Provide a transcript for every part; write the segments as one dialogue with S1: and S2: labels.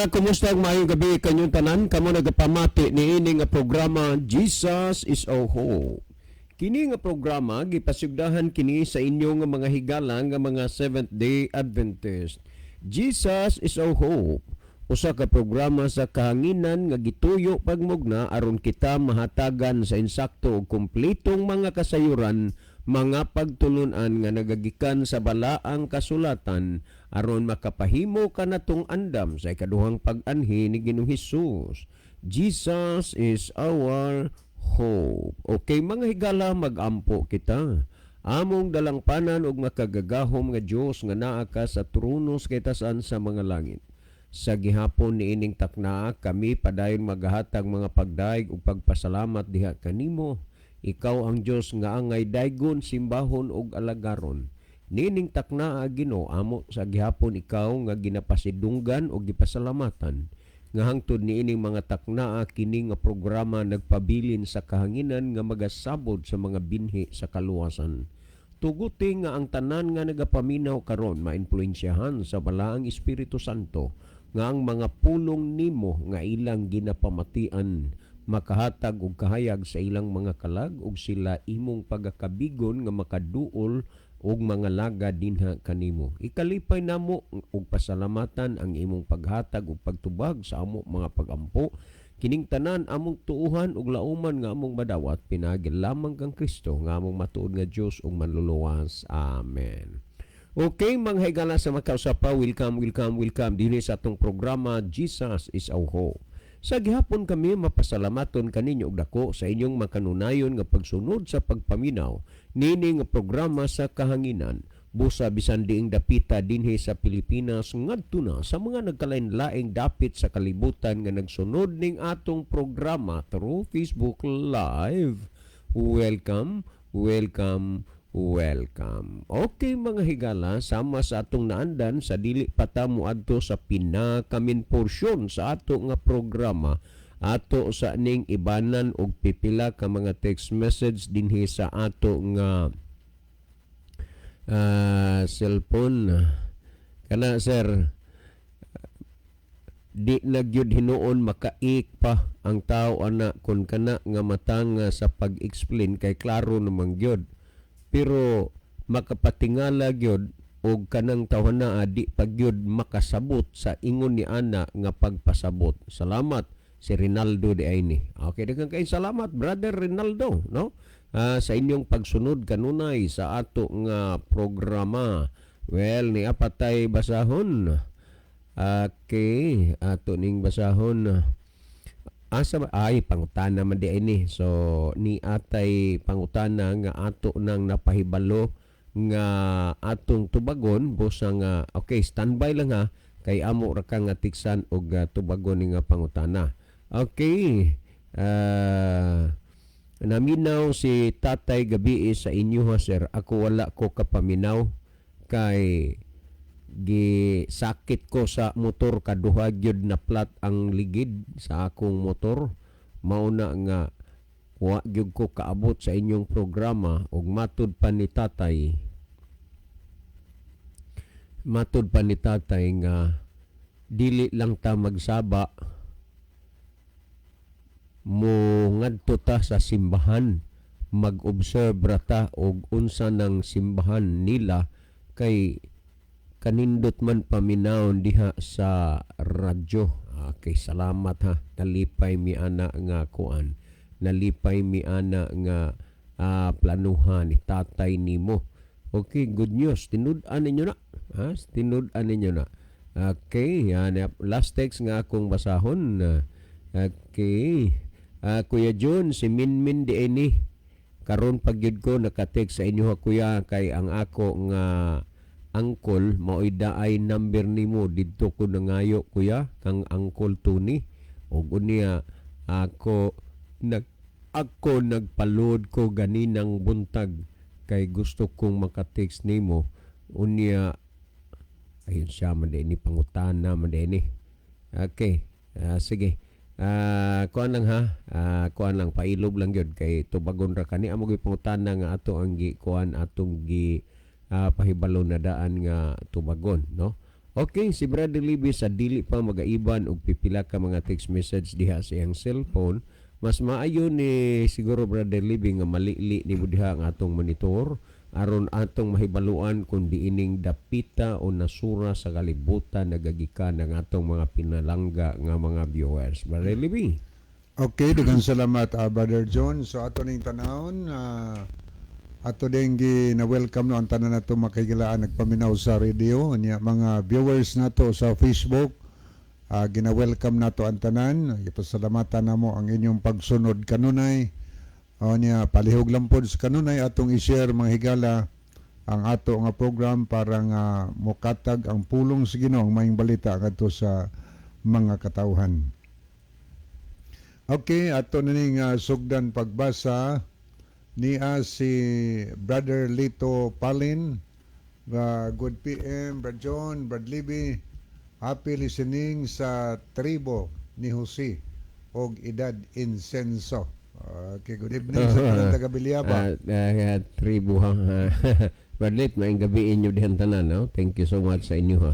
S1: Higala, kumusta ug maayong gabi kanyong tanan kamo nagapamati niini nga programa, Jesus is Our Hope. Kini nga programa gipasugdahan kini sa inyo nga mga higala nga mga Seventh Day Adventist. Jesus is Our Hope. Usa ka programa sa kahanginan nga gituyo pagmugna aron kita mahatagan sa insakto ug kumpletong mga kasayuran, mga pagtulunan nga nagagikan sa balaang kasulatan aron makapahimo kanatong andam sa ikaduhang pag-anhi ni Ginoong Hesus. Jesus is our hope. Okay, mga higala, magampo kita. Among dalangpanan ug makagagahom nga Dios nga naa ka sa trono sa kitasan sa mga langit. Sa gihapon niining taknaa, kami padayon magahatag mga pagdayeg ug pagpasalamat diha kanimo. Ikaw ang Dios nga angay daygon, simbahon ug alagaron. Niining taknaa, Ginoo, amo sa gihapon ikaw nga ginapasidunggan ug gipasalamatan nga hangtod niining mga taknaa kini nga programa nagpabilin sa kahanginan nga magasabod sa mga binhi sa kaluwasan. Tuguti nga ang tanan nga nagapaminaw karon maimpluwensyahan sa Balaang Espiritu Santo nga ang mga pulong nimo nga ilang ginapamatian makahatag og kahayag sa ilang mga kalag ug sila imong pagakabigon nga makaduol og mga laga dinha kanimo. Ikalipay namo ug pasalamatan ang imong paghatag ug pagtubag sa amo mga pagampo. Kining tanan among tuuhan ug lauman nga among madawat pinaagi lamang kang Kristo nga among matuod nga Dios ug manluluwas. Amen. Okay, mga higala sa makausapa, welcome, welcome, welcome dinhi sa atong programa, Jesus is Our Hope. Sa gihapon kami mapasalamaton kaninyo og dako sa inyong makanunayon nga pagsunod sa pagpaminaw nini nga programa sa kahanginan. Busa bisan diing dapita dinhi sa Pilipinas ngadto na sa mga nagkalain-laing dapit sa kalibutan nga nagsunod ning atong programa through Facebook Live. Welcome, welcome, welcome. Okay, mga higala, sama sa atong naandan, sa dili pa ta moadto sa pinaka-main porsyon sa ato nga programa, ato sa ning ibanan og pipila ka mga text message dinhi sa ato nga cellphone. Kana, sir, di na gyud hinuon makaik pa ang tao ana kun kana nga matanga sa pag-explain kay klaro naman gyud, pero makapatingala gyud og kanang tawhana di pa gyud makasabot sa ingon ni ana nga pagpasabot. Salamat, si Rinaldo di ay ni. Okay, daghang kay salamat, Brother Rinaldo, no? Sa inyong pagsunod kanunay sa ato nga programa. Well, ni apatay basahon. Okay, ato ning basahon. Asa ba? Ay, pangutana man di ini. So, ni atay pangutana nga ato nang napahibalo nga atong tubagon busa nga okay, standby lang ha, kay amo ra ka nga tiksan og tubagon ni nga pangutana. Okay. Naminaw si Tatay gabi sa inyo ha, sir. Ako wala ko kapaminaw kay gi sakit ko sa motor, kaduha gyud na flat ang ligid sa akong motor, mao na nga wa gyud ko kaabot sa inyong programa. Ug matud pa ni tatay nga dili lang ta magsaba, mo ngadto ta sa simbahan, mag-observe ra ta og unsa ng simbahan nila kay kanindot man paminawon diha sa radyo. Okay, salamat ha. Nalipay mi ana nga kuan. Nalipay mi ana nga planuhan ni tatay nimo. Okay, good news. Tinud-an ninyo na. Ha? Tinud-an ninyo na. Okay, yan. Last text nga akong basahon. Okay. Kuya Jun, si Minmin di ini. Karon pag gyud ko naka-text sa inyo ha, kuya, kay ang ako nga uncle mao'y daay number nimo. Didto ko nangayo, kuya, kang Uncle Tony, ug unya ako nagpalod ko ganinang buntag kay gusto kong maka-text nimo. Unya ayun siya man di ni pangutana man di ni. Okay, sige, kuan lang ha, kuan lang, pailob lang gyud kay tubagon ra kani amo gyud pangutana nga ato ang gi kuan, atong gi pahibalo na daan nga tubagon, no? Okay, si Brother Libby sa dili pa magaiban og pipila ka mga text message diha sa iyang cellphone. Mas maayo ni siguro, Brother Libby, nga malili ni mo diha ang atong monitor aron atong mahibaluan kung diining dapita o nasura sa kalibutan nagagikan ang atong mga pinalangga nga mga viewers. Brother Libby.
S2: Okay, daghang salamat, Brother John. So ato ning tanawon, ato din gi na welcome no ang tanan nato makahigalaan nagpaminaw sa radio nya mga viewers nato sa Facebook. Gina-welcome nato ang tanan. Ipasalamatan namo ang inyong pagsunod kanunay. O niya palihog lang pod sa kanunay atong i-share, mga higala, ang ato nga program para nga mokatag ang pulong sa Ginoo, ang maayong balita kadto sa mga katawhan. Okay, ato na ning sugdan pagbasa niya si Brother Lito Palin. Good PM, Brad John, Brad Libby. Happy listening sa tribo ni Jose og Edad Insenso. Okay, good evening sa tanan taga Villaba.
S1: Tribo ha. Brad, maayong gabi inyo dihan tanan, no? Thank you so much sa inyo ha.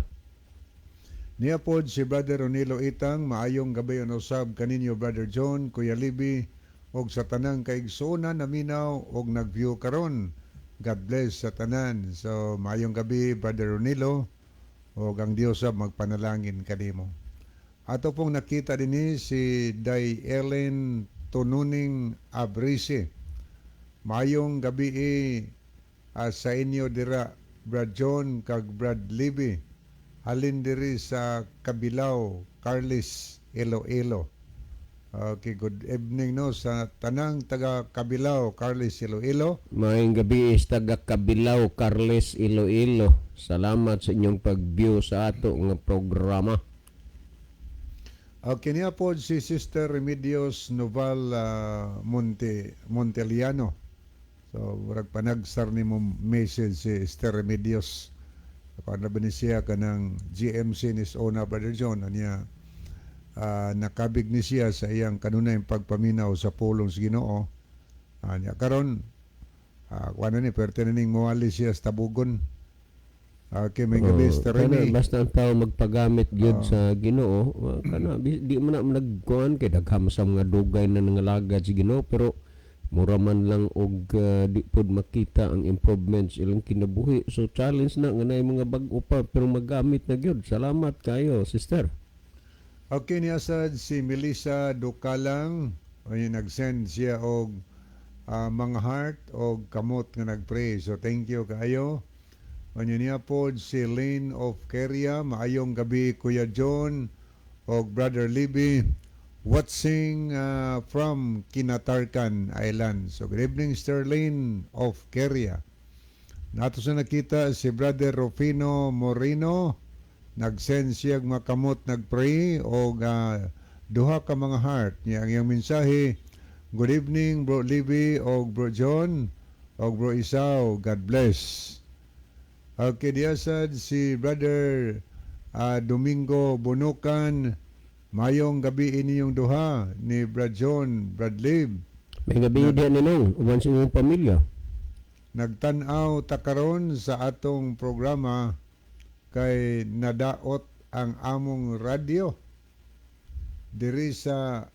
S2: Niya pod si Brother Ronilo Itang, maayong gabi usab kaninyo, Brother John, Kuya Libby, og sa tanang kaigsuonan naminaw og nag-view karon. God bless sa tanan. So maayong gabi, Brother Ronilo, og ang Dios sab magpanalangin kanimo. Ato pong nakita dinhi si Day Ellen Tununing Abrisi. Maayong gabi sa inyo dira, Brad John kag Brad Libby. Halin diri sa Kabilao, Carles, Iloilo. Okay, good evening no sa tanang taga Kabilao, Carles, Iloilo.
S1: Maayong gabi is taga Kabilao, Carles, Iloilo. Salamat sa inyong pag-view sa ato nga programa.
S2: Okay, niya po si Sister Remedios Noval Monteliano. So, murag panagsar ni mo message si Sister Remedios. Ako na ba ni siya kanang GMC ni Ona, Brother John, niya nakabig ni siya sa iyang kanunay pagpaminaw sa pulong sa Ginoo. Niya karon kuan ni perte na ning moali siya sa Tabugon. Okay, maayong gabi,
S1: Oh,
S2: Sister
S1: kana,
S2: Remy.
S1: Basta ang tao magpagamit gyud sa Ginoo, kana di man na nagkuan kay daghan sa mga dugay na nangalagad sa Ginoo pero mura man lang og di pod makita ang improvements ilang kinabuhi. So challenge na nga naay mga bag-o pa pero magamit na gyud. Salamat kayo, sister.
S2: Okay, niya sad si Melissa Ducalang, ay nag-send siya og mga heart og kamot nga nagpray. So thank you kaayo. Unya niya pod si Lane of Keria, maayong gabi, Kuya John og Brother Libby, watching from Kinatarkan Island. So good evening, Sterling of Keria. Nato sa nakita si Brother Rufino Moreno, nag-send siya og mga kamot nagpray og duha ka mga heart. Niya ang iyang mensahe, "Good evening, Bro Libby og Bro John og Bro Isaw, God bless." Okay, diya sad si Brother Domingo Bunukan, mayong gabi inyong duha ni Brad John, Brad Lib.
S1: Maayong gabi diha ninong uban sa inyong pamilya.
S2: Nagtan-aw ta karon sa atong programa kay nadaot ang among radyo diri sa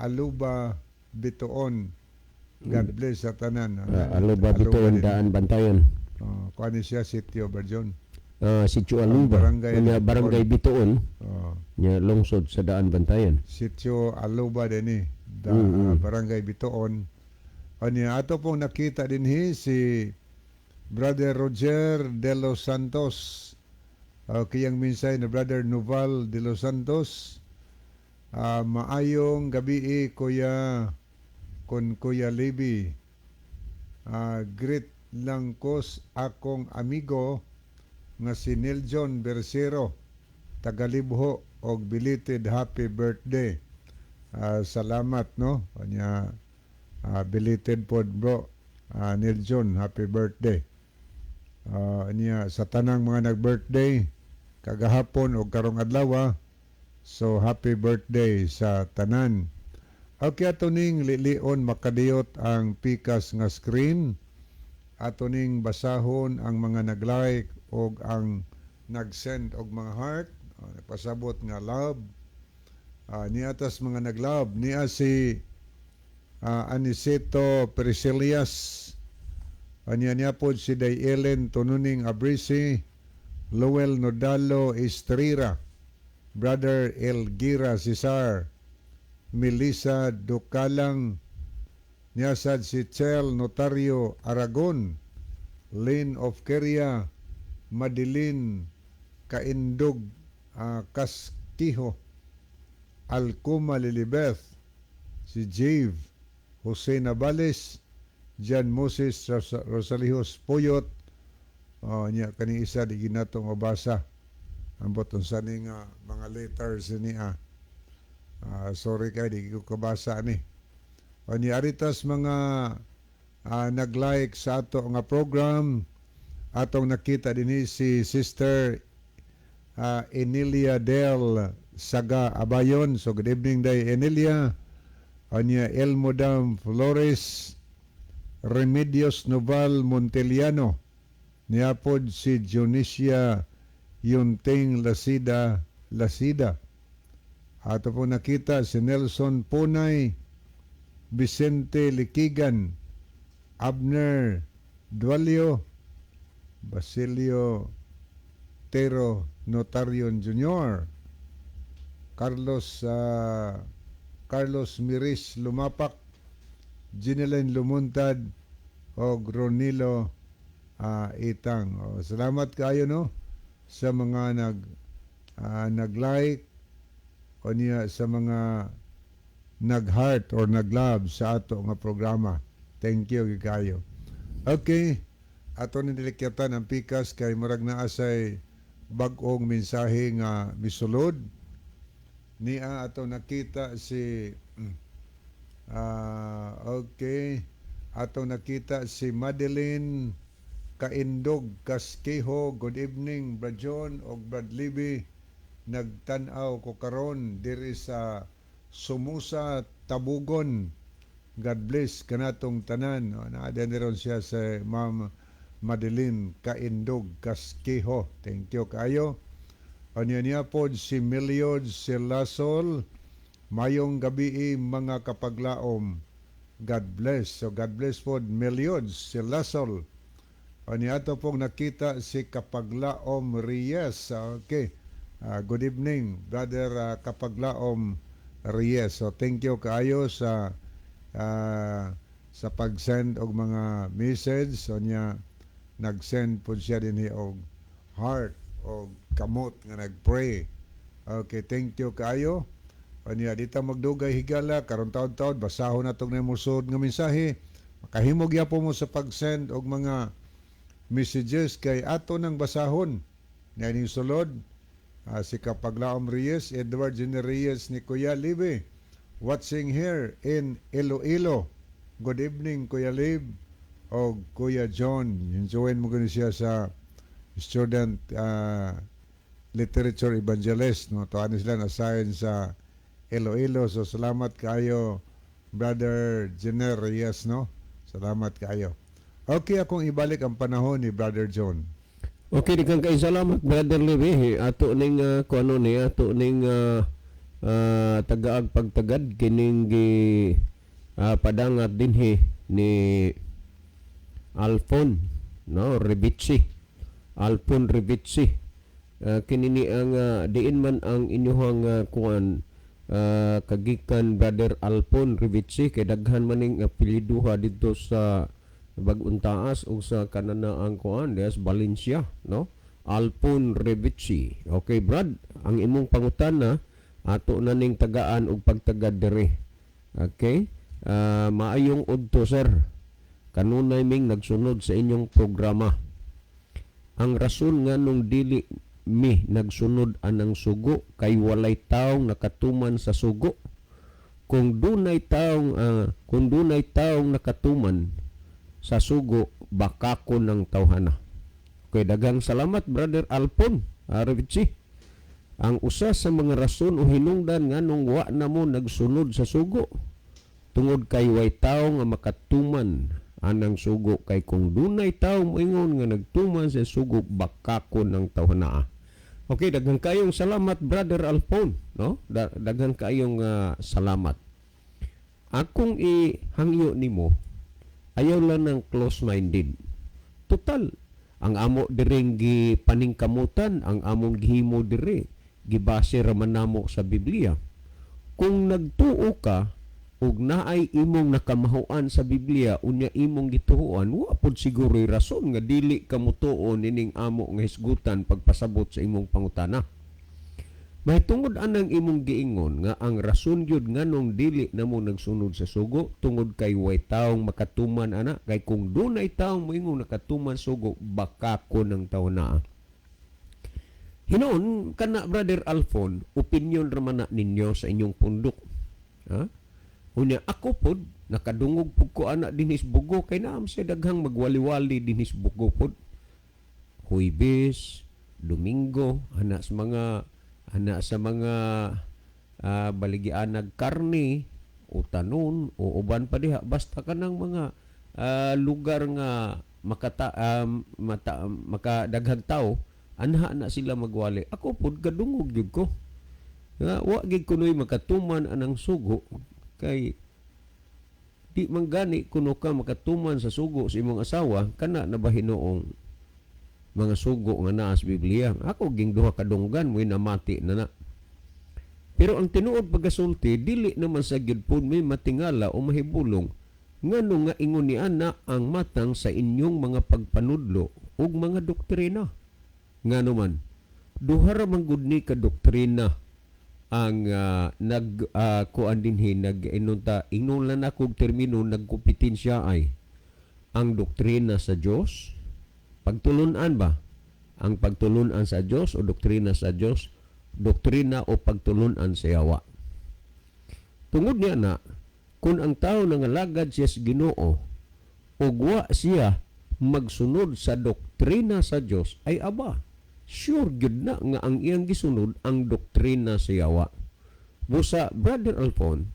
S2: Aluba, Bitoon. God bless sa tanan.
S1: Aluba, Bitoon,
S2: din.
S1: Daan Bantayan.
S2: Oh, kuan ni siya sitio, Brad John.
S1: Si Aluba.
S2: Barangay
S1: Unya, Barangay Bitoon,
S2: Oh,
S1: nya lungsod sa Daan Bantayan.
S2: Sitio Aluba din eh. Da, Barangay Bitoon. Anya ato pong nakita dinhi si Brother Roger De Los Santos. Okay, ang mensahe na Brother Noval De Los Santos. Maayong gabi, Kuya kon Kuya Libby. Greet lang ko akong amigo nga si Neil John Bersero, tagalibho, og belated happy birthday. Salamat no. Kanya belated pod, bro. Neil John, happy birthday. Niya sa tanang mga nag-birthday kagahapon o karong adlaw. So happy birthday sa tanan. Okay, ato ning lilion makadiyot ang pikas nga screen. Ato ning basahon ang mga nag-like og ang nag-send og mga heart, nagpasabot nga love. Niatas mga nag-love niya si Aniceto Priscillas. Anya niya po si Day Ellen Tununing Abrisi, Lowell Nodalo Estrera, Brother Elgira Cesar, Melissa Ducalang, niyasad si Chel Notario Aragon, Lynn of Keria, Madeline Kaindog Kaskiho, Alcuma Lilibeth, si Jave Jose Navales, John Moses Rosalijos Puyot, oh, niya kani isa di ginato mabasa. Ambot unsa ni nga mga letters niya. Sorry kay di ko kabasa ni. O ni aritas mga nag-like sa ato nga program, atong nakita dinhi si Sister Emilia Del Saga Abayon. So good evening, day Emilia. Anya Elmodam Flores, Remedios Noval Monteliano, niapod si Dionisia Yunting Lasida Lasida. Ato po nakita si Nelson Punay, Vicente Likigan, Abner Dualio, Basilio Tero Notarion Jr., Carlos Miris Lumapak, Gineline Lumuntad, o Ronilo Itang. O, salamat kayo no sa mga nag-like o niya sa mga nag-heart or nag-love sa ato nga programa. Thank you kayo. Okay, ato ni dilikyatan ang pikas kay murag naa say bag-ong mensahe nga misulod. Niya ato nakita si okay, ato nakita si Madeline Kaindog Kaskeho. Good evening, Brad John og Brad Libby. Nagtan-aw ko karon diri sa Sumusa, Tabugon. God bless kanatong tanan. O, naa ni ron siya sa Ma'am Madeline Kaindog Kaskeho. Thank you kaayo. Anya niya pod si Meliod Silasol. Mayong gabi, mga kapaglaom. God bless. So God bless pod, Meliod Silasol. Anya ato pong nakita si Kapaglaom Reyes. Okay. Good evening, Brother Kapaglaom Reyes. So thank you kaayo sa pag-send og mga message. So niya nag-send po siya dinhi og heart og kamot nga nag-pray. Okay, thank you kaayo. Anya dita magdugay, higala, karon taon-taon basahon natong na nga mensahe. Makahimog gyapon mo sa pag-send og mga messages kay ato nang basahon. Niining sulod si Kapaglaom Reyes, Edward Jr. Reyes ni Kuya Libe, watching here in Iloilo. Good evening, Kuya Lib o Kuya John. Enjoyin mo gani siya sa student literature evangelist. No? Tuwan sila na-assign sa Iloilo. So salamat kayo, Brother Jenner Reyes. No? Salamat kayo. Okay, akong ibalik ang panahon ni Brother John.
S1: Okay, di kang kay salamat, Brother Levi. Ato ning kuano ni ato ning tagaag pagtagad kining gi padangat dinhi ni Alfon no Ribitsi. Alfon Ribitsi. Kini ni ang diin man ang inyuhang kuan kagikan, Brother Alfon Ribitsi, kay daghan maning apelyiduha didto sa Bag-ong Taas o sa kanana ang kuan des Valencia, no? Alpon Ribitsi. Okay, Brad, ang imong pangutana ato na ning tagaan og pagtagad diri. Okay, maayong udto, sir. Kanunay ming nagsunod sa inyong programa. Ang rason nga nung dili mi nagsunod anang sugo kay walay taong nakatuman sa sugo. Kung dunay taong nakatuman sa sugo, bakako ng tawhana. Okay, daghang salamat, Brother Alpon Arvitsi. Ang usa sa mga rason o hinungdan nganong wa na mo nagsunod sa sugo tungod kay way tawo nga makatuman anang sugo, kay kung dunay tawo moingon nga nagtuman sa sugo, bakako ng tawhana. Okay, daghan kayong salamat, Brother Alphon, no? Daghan kayong salamat. Akong ihangyo nimo, ayaw lang ng close-minded. Total, ang amo diring gipaningkamutan, ang among gihimo diri, gibase ra man namo sa Biblia. Kung nagtuo ka ug naay imong nakamahuan sa Biblia unya imong gituoan, wa pod siguro'y rason nga dili ka motuo nining amo nga hisgutan pagpasabot sa imong pangutana. Mahitungod anang imong giingon nga ang rason gyud nganong dili namo nagsunod sa sugo tungod kay way taong makatuman ana, kay kung dunay taong moingon nakatuman sugo, baka ko ng tawo naa. Hinuon kana, Brother Alphon, opinion ra man na ninyo sa inyong pundok. Ha? Unya ako pod nakadungog pud ko ana dinhis Bogo kay naam sa daghang magwali-wali dinhis Bogo pod. Huwebes, Domingo, ana sa mga baligianag karne o tanon o uban pa diha, basta kanang mga lugar nga makata mata, makadaghag tao, anha na sila magwali. Ako pod kadungog gyud ko nga wa gid kunoy makatuman anang sugo, kay di man gani kuno ka makatuman sa sugo sa imong asawa, kana na ba hinuong mga sugo nga naa sa Biblia? Ako ging duha kadunggan mo'y namati na na. Pero ang tinuod pagasulti, dili naman sa gyud pud may matingala o mahibulong ngano nga ingon ni ana ang matang sa inyong mga pagpanudlo ug mga doktrina. Ngano man, duha ra man gud ni ka doktrina ang nag kuan dinhi, nag inunta ingnon lang ako og termino, nagkompetensya ay ang doktrina sa Dios, pagtulunan ba, ang pagtulunan sa Dios o doktrina sa Dios, doktrina o pagtulunan sa yawa. Tungod niya na kung ang tao nangalagad siya sa Ginoo ug wa siya magsunod sa doktrina sa Dios, ay aba, sure gyud na nga ang iyang gisunod ang doktrina sa yawa. Busa, Brother Alphon,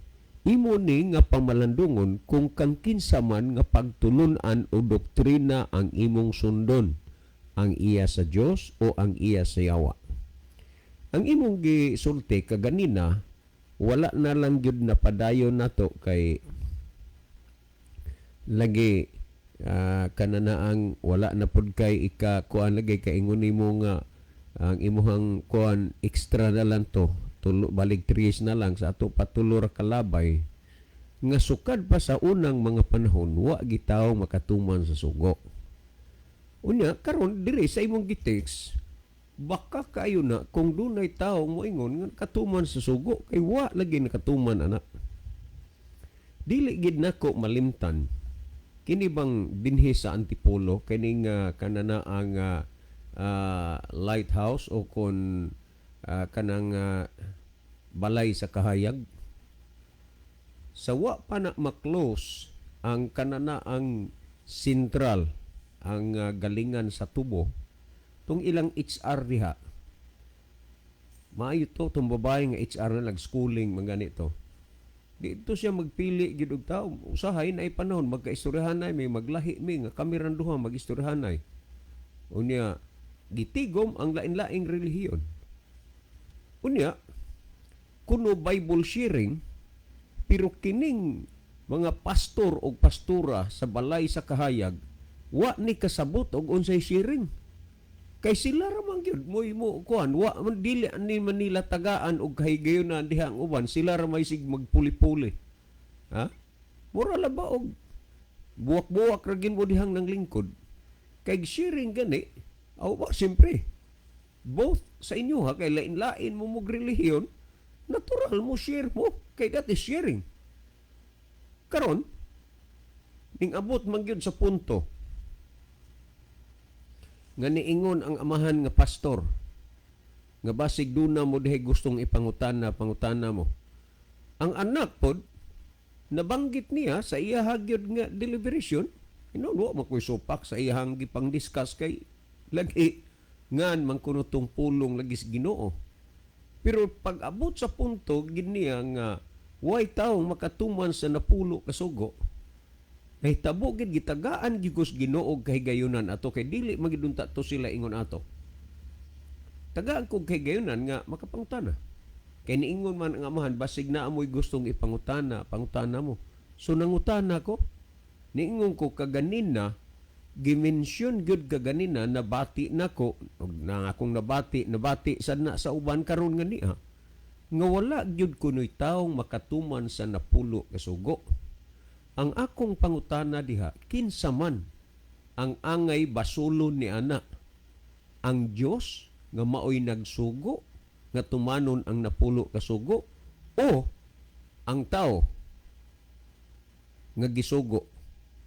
S1: imo ni nga pamalandungon kung kang kinsa man nga pagtulunan o doktrina ang imong sundon, ang iya sa Dios o ang iya sa yawa. Ang imong gisulti kaganina, wala na lang gyud na padayon nato kay lagi kanana ang wala na pud kay ika kuan, lagi kay ingon nimo nga ang imuhang kuan extra na lang to, tulo balig tres na lang sa ato patulo ra kalabay nga sukad pa sa unang mga panahon wa gitaw makatuman sa sugo. Unya karon diri sa imong gitext, baka kayo na kung dunay tawo moingon nga katuman sa sugo kay wa lagi nakatuman ana. Dili gid nako malimtan kini bang dinhi sa Antipolo kining kanana ang lighthouse o kon kanang balay sa kahayag, sa wa pa na ma-close ang kanana ang central, ang galingan sa tubo tung ilang HR diha. Maayo to tong babae nga HR na nag-schooling mga ganito. Dito siya magpili gid og tao. Usahay na panahon magkaistoryahanay may maglahi mi nga kami ran duha magistoryahanay. Unya gitigom ang lain-laing relihiyon. Unya kuno Bible sharing, pero kining mga pastor o pastora sa balay sa kahayag wa ni kasabot og unsay sharing. Kay sila ra man gyud moy mo kuan, wa man dili ani man nila tagaan og kahigayonan diha ang uban, sila ra may sig magpuli-puli. Ha? Mura la ba og buwak-buwak ra gin mo dihang nang lingkod. Kay sharing gani, aw ba siyempre both sa inyo ha, kay lain-lain mo mog relihiyon, natural mo share mo kay that is sharing. Karon ning abot man gyud sa punto nga niingon ang amahan nga pastor nga basig duna mo dihay gustong ipangutana, pangutana mo. Ang anak pod nabanggit niya sa iya gyud nga deliberation, ino wa man ko'y supak sa iyang gipang-discuss kay lagi ngan man kuno tong pulong lagi sa Ginoo. Pero pag abot sa punto gid niya nga way taong makatuman sa 10 ka sugo, nahitabo gid gitagaan gid kus Ginoo kahigayunan ato kay dili magidunta to sila ingon ato. Tagaan kog kahigayunan nga makapangutana. Kay niingon man ang Amahan, basig naa mo'y gustong ipangutana, pangutana mo. So nangutana ko, niingon ko kaganina, gimensyon gyud kaganina, nabati nako, ug na akong nabati, nabati sad na sa uban karon nga niya, nga wala gyud kunoy taong makatuman sa 10 ka sugo. Ang akong pangutana diha, kinsa man ang angay basulon ni ana? Ang Dios nga maoy nagsugo nga tumanon ang 10 ka sugo, o ang tao nga gisugo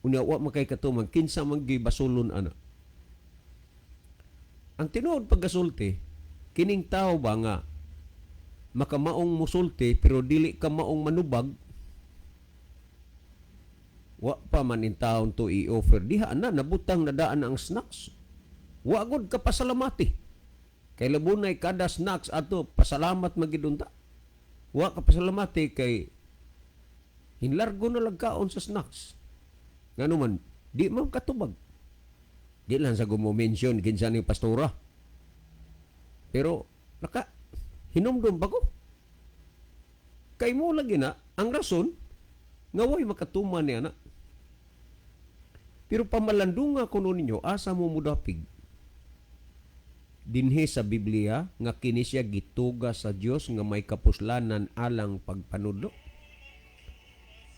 S1: unya wa makay katuman? Kinsa man gibasulon ana? Ang tinuod pagkasulti, kining tao ba nga makamaong musulti pero dili ka maong manubag, wa pa man in taon to i-offer diha na nabutang na daan ang snacks, wa gud ka pasalamati kay labunay kada snacks ato pasalamat magidunta. Wa ka pasalamati kay hinlargo na lang kaon sa snacks, ngano man di man katubag. Di lang sa gumo-mention kinsa ni pastora, pero naka hinumdum ba ko kay mo lagi na ang rason nga way makatuman niya na. Pero pamalandunga kuno ninyo, asa mo mudapig? Dinhi sa Biblia nga kini siya gituga sa Dios nga may kapuslanan alang pagpanudlo.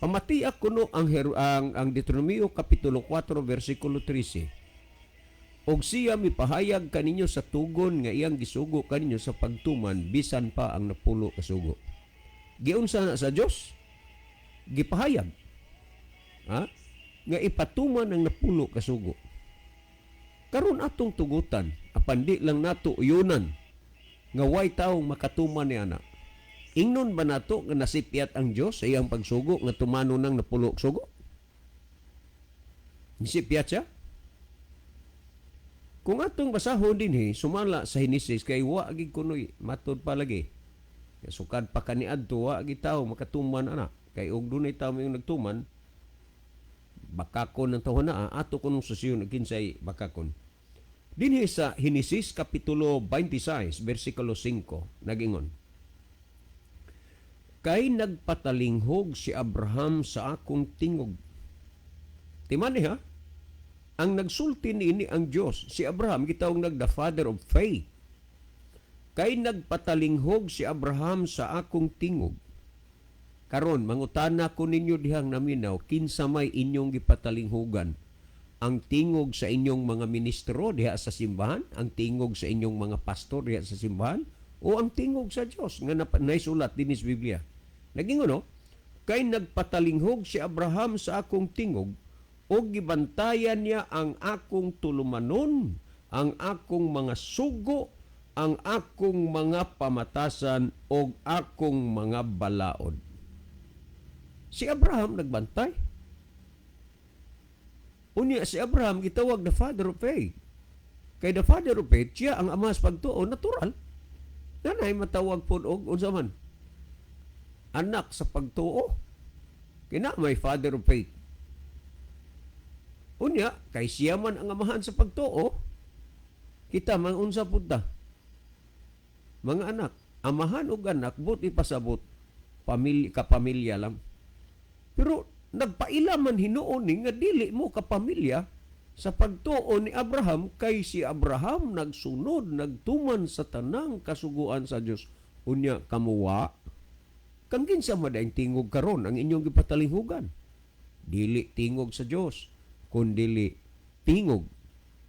S1: Pamatiak kuno ang Deuteronomio kapitulo 4 versikulo 13. Og siya mipahayag kaninyo sa tugon nga iyang gisugo kaninyo sa pagtuman bisan pa ang 10 ka sugo. Giunsa na sa Dios? Gipahayag. Ha? Nga ipatuman ang 10 ka sugo. Karon atong tugutan, apan di lang nato uyunan nga way taong makatuman ni ana. Ingnon ba nato nga nasipyat ang Dios sa iyang pagsugo nga tumano ng 10 ka sugo? Nisipyat siya? Kung atong basahon dinhi sumala sa Henesis, kay wa gid kunoy matud pa lagi. Sukad pa kaniadto wa gid tawo makatuman ana. Kay og dunay tawo yung nagtuman, bakakon ng tawo na, ato kunong susiyon kinsay bakakon. Dinhi sa Henesis kapitulo 26 bersikulo 5 nagingon, kay nagpatalinghog si Abraham sa akong tingog. Timani ha? Ang nagsulti niini ang Dios, si Abraham gitawag nag the father of faith. Kay nagpatalinghog si Abraham sa akong tingog. Karon mangutana ko ninyo dihang naminaw, kinsa may inyong gipatalinghugan? Ang tingog sa inyong mga ministro diha sa simbahan, ang tingog sa inyong mga pastor diha sa simbahan, o ang tingog sa Dios nga naisulat dinhi sa Biblia? Nagingon no? Kay nagpatalinghog si Abraham sa akong tingog, o gibantayan niya ang akong tulumanon, ang akong mga sugo, ang akong mga pamatasan, o akong mga balaod. Si Abraham nagbantay. Unya si Abraham gitawag the father of faith. Kay the father of faith, siya ang ama sa pagtuo, natural. Nanay matawag pod og unsa man? Anak sa pagtuo. Kina may father of faith. Unya kay siya man ang amahan sa pagtuo, kita mang unsa pud ta? Mga anak, amahan og anak but ipasabot pamilya, kapamilya lang. Pero nagpaila man hinuon ni nga dili mo kapamilya sa pagtuo ni Abraham, kay si Abraham nagsunod, nagtuman sa tanang kasuguan sa Dios. Unya kamuwa, kang kinsa man tingog karon ang inyong gipatalinghugan? Dili tingog sa Dios, kundili tingog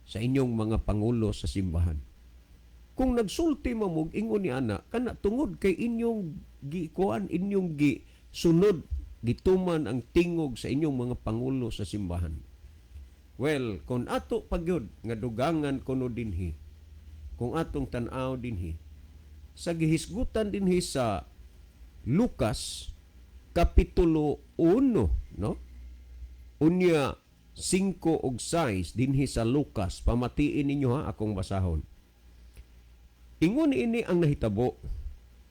S1: sa inyong mga pangulo sa simbahan. Kung nagsulti mamog ingon ni ana, kana tungod kay inyong gikuan, inyong gi sunod, gituman ang tingog sa inyong mga pangulo sa simbahan. Well, kung ato pagyud nga dugangan kuno dinhi, kung atong tan-aw dinhi sa gihisgutan dinhi sa Lucas kapitulo 1, no? Unya 5 ug 6 dinhi sa Lucas, pamatiin ninyo ha akong basahon. Ingon ini ang nahitabo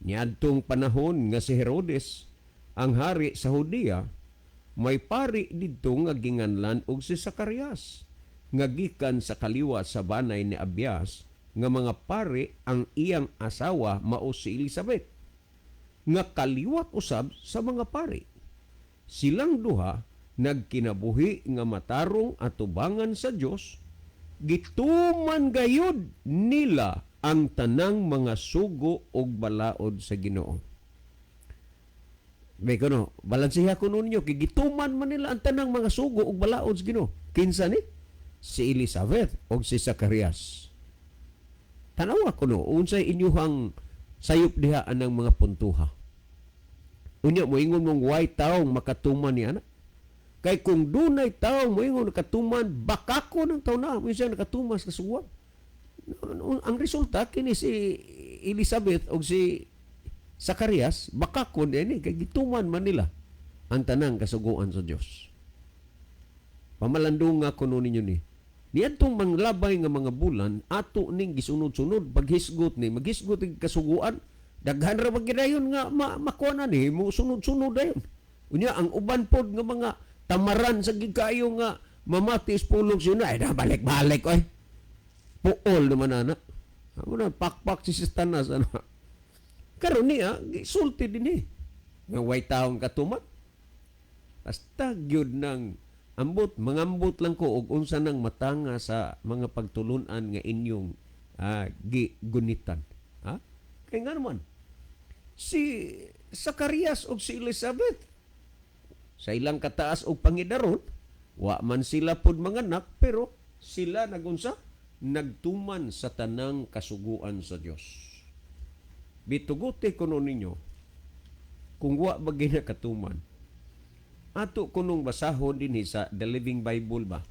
S1: niadtong panahon nga si Herodes ang hari sa Judea, may pari didto nga ginganlan og si Zacarias, nga gikan sa kaliwat sa banay ni Abias. Nga mga pari ang iyang asawa mao si Elizabeth nga kaliwat usab sa mga pari. Silang duha nagkinabuhi nga matarong atubangan sa Dios, gituman gayud nila ang tanang mga sugo ug balaod sa Ginoo. May kuno, balansiha kuno ninyo kay gituman man nila ang tanang mga sugo ug balaod sa Ginoo. Kinsa ni? Si Elizabeth ug si Zacarias. Tanawa kuno unsay inyuhang sayop diha anang mga puntuha. Unya moingon mong way taong makatuman ni ana. Kay kung dunay taong moingon nakatuman, bakako ng taon na, mo siya nakatuman sa kasuguan. Ang resulta kini si Elizabeth o si Zacarias, bakako ni kay gituman man nila ang tanang kasuguan sa Dios. Pamalandong nga kuno ninyo ni. Niadtong manglabay nga mga bulan ato ning gisunod-sunod paghisgot ni maghisgot og kasuguan, daghan ra magidayon nga makuha na ni mo sunod-sunod dayon. Unya ang uban pod nga mga tamaran sa gikayo nga mamati pulong siya ay na balik-balik oy. Puol naman ana. Amo na pakpak si Satanas ana. Karon niya gisulti din eh. Nga way taong katuman. Basta gyud nang ambot, mangambot lang ko og unsa nang matanga sa mga pagtulunan nga inyong gigunitan. Ha? Kay nga naman, si Zacarias og si Elizabeth sa ilang kataas og pangidaron, wa man sila pod manganak, pero sila nagunsa nagtuman sa tanang kasuguan sa Dios. Bituguti kuno ninyo kung wa ba ginakatuman. Ato kunong basahon dinhi sa The Living Bible ba?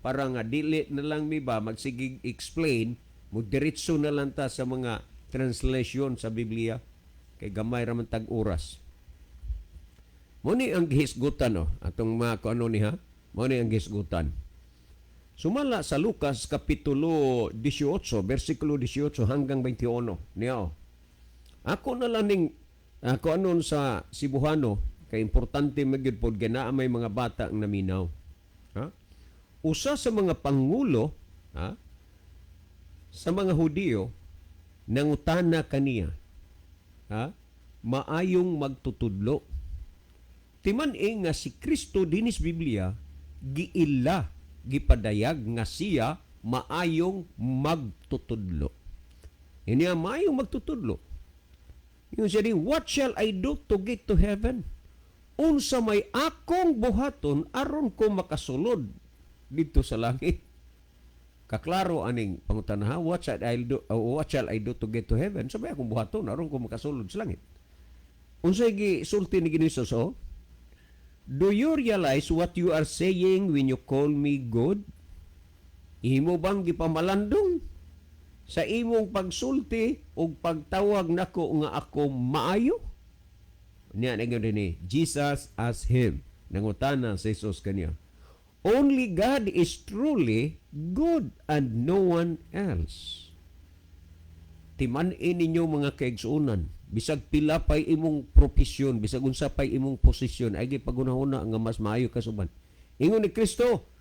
S1: Para nga dili na lang mi ba magsigig explain, mo diretso na lang ta sa mga translation sa Biblia kay gamay ra man tag oras. Mo ni ang gihisgutan no, atong mga kuano ni ha. Mo ni ang gihisgutan. Sumala sa Lucas kapitulo 18 bersikulo 18 hanggang 21. Niya. Oh. Ako na lang ning ako anon sa Cebuano kay importante magyud pod kay naa may mga bata ang naminaw. Ha? Usa sa mga pangulo, ha, sa mga Hudiyo nangutana kaniya. Ha? Maayong magtutudlo. Timan-i nga si Kristo dinis Biblia giila gipadayag nga siya maayong magtutudlo. Ini ang maayong magtutudlo. Yung siya di, "What shall I do to get to heaven?" Unsa may akong buhaton aron ko makasulod dito sa langit? Kaklaro aning pangutana ha, what shall I do to get to heaven? Sabay akong buhaton aron ko makasulod sa langit. Unsay gisulti ni Ginoo Jesus, oh? "Do you realize what you are saying when you call me good?" Imo bang gipamalandong sa imong pagsulti ug pagtawag nako nga ako maayo? Niya ningon dinhi, Jesus asked him. Nangutana si Jesus kaniya. "Only God is truly good and no one else." Timan-i ninyo, mga kaigsuonan, bisag pila pay imong profesyon, bisag unsa pay imong posisyon, ay gipagunahuna nga mas maayo ka suban. Ingon ni Kristo,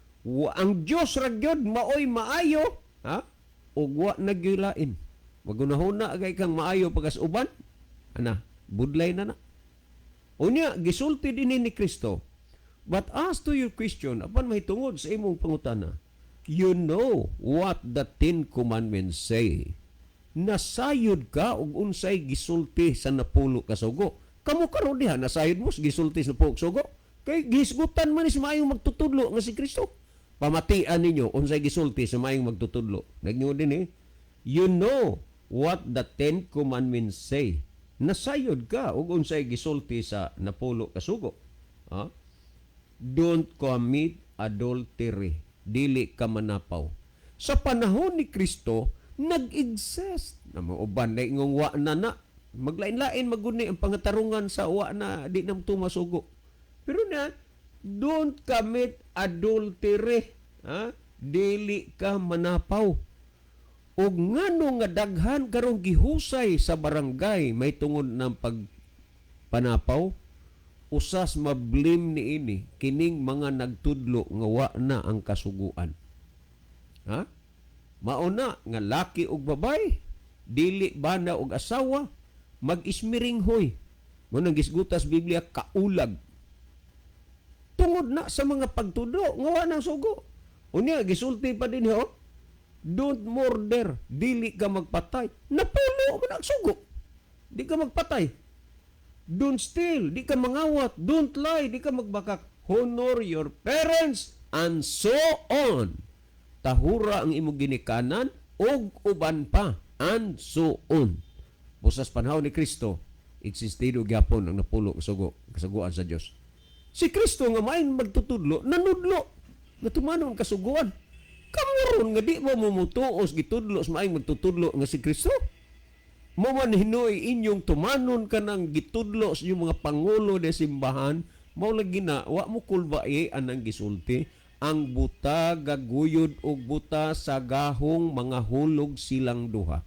S1: ang Dios ra gyud maoy maayo, ha? Ug wa na gyud lain. Magunahuna kay kang maayo pagkas uban, ana, budlay na na. Unya gisulti dinhi ni Kristo, "But as to your question," apan mahitungod sa imong pangutana, "you know what the Ten Commandments say." Nasayod ka og unsay gisulti sa napulo ka sugo. Kamo karon diha nasayod mo sa gisulti sa napulo ka sugo? Kay gihisgutan man ni sa maayong magtutudlo nga si Kristo. Pamatian ninyo unsay gisulti sa maayong magtutudlo. Nagningon din eh, "You know what the Ten Commandments say." Nasayod ka og unsay gisulti sa napulo ka sugo. Ha? "Don't commit adultery." Dili ka manapaw. Sa panahon ni Kristo, nag-exist. Na mga uban na ingong wa na na. Maglain-lain maguni ang pangatarungan sa wa na di na tumasugo. Pero na, "Don't commit adultery." Ha? Dili ka manapaw. Og ngano nga daghan karong gihusay sa barangay may tungod ng pagpanapaw, usas mablame ni ini kining mga nagtudlo nga wa na ang kasuguan. Ha? Mauna nga laki ug babay, dili bana og asawa, mag-ismiringhoy. Mao nang gisgutas Biblia kaulag. Tungod na sa mga pagtudlo nga wa nang sugo. Unya gisulti pa din ho, don't murder, dili ka magpatay. Napulo man ang sugo. Di ka magpatay. Don't steal, di ka mangawat. Don't lie, di ka magbakak. Honor your parents and so on. Tahura ang imong ginikanan ug uban pa and so on. Busas panahon ni Kristo, existido gyapon ang napulo ka sugo, kasuguan sa Dios. Si Kristo nga maayong magtutudlo, nanudlo nga tumanon ang kasuguan. Kamo ron nga di mo mumutuos gitudlo sa maayong magtutudlo nga si Kristo. Mo man hinoy inyong tumanon kanang gitudlo sa inyong mga pangulo de simbahan, mao lagi na wa mo kulbae anang gisulti ang buta gaguyod og buta sa gahong mga hulog silang duha.